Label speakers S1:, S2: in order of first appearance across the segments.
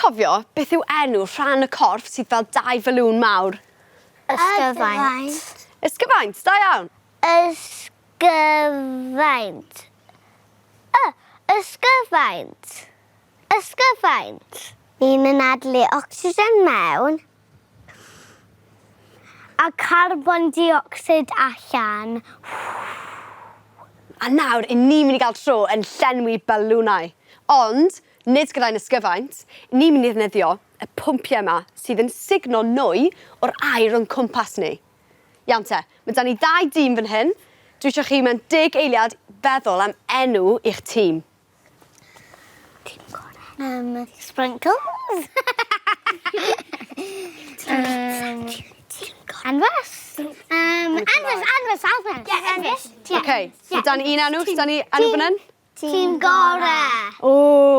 S1: cofio beth yw enw rhan y corff sydd fel dau falŵn mawr?
S2: Ysgyfaint.
S1: Ysgyfaint, da iawn.
S2: Ysgyfaint. Y, ysgyfaint. Ysgyfaint. Ni'n anadlu ocsigen mewn a carbon deuocsid allan.
S1: A nawr, 'yn ni'n mynd i gael tro yn llenwi balwnau. Ond, nid gyda'n ysgyfaint, ni'n mynd i ddefnyddio y pwmpiau yma sydd yn sugno nwy o'r aer o'n cwmpas ni. Iawn te, mae 'da ni ddau dîm fan hyn. Dwi eisiau chi mewn deg eiliad feddwl am enw i'ch tîm.
S2: Tîm gore. Sprinkles. Enfys. Enfys, Enfys, Enfys. Yeah, Enfys.
S1: Oce, so 'da ni un enw, 'da ni enw fan hyn?
S2: Tîm gore.
S1: O,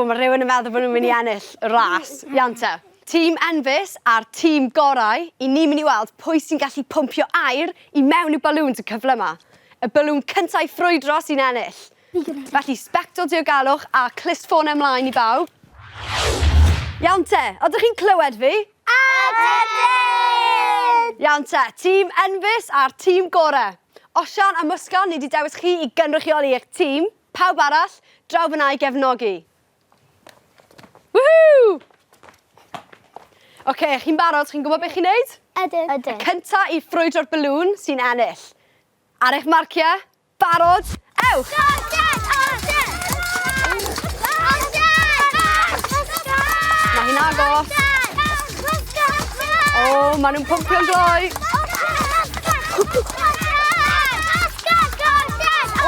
S1: mae rhywun yn meddwl bod nhw'n mynd i ennill y ras. Iawn te. Tîm Enfys a'r tîm gorau, i ni'n mynd i weld pwy sy'n gallu pwmpio aer i mewn i'w balŵns y cyfle yma. Y balŵn cyntaf i ffrwydro sy'n ennill. Felly, sbectol diogelwch a clustffonau ymlaen i bawb. Iawn te, ydych chi'n clywed fi?
S2: Ydyn!
S1: Iawn te, tîm Enfys a'r tîm gore. Osian a Muskan, ni wedi dewis chi i gynrychioli eich tîm. Pawb arall, draw fyna i gefnogi. Woohoo! Oce, chi'n barod? Chi'n gwybod beth chi'n neud?
S2: Ydyn. Ydyn.
S1: Y cynta i ffrwydro'r balŵn sy'n ennill. Ar eich marciau, Barod? Ewch! Mae hi'n agos. O, maen nhw'n pwmpio'n gloi.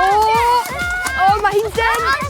S1: O, o, mae hi'n dyn.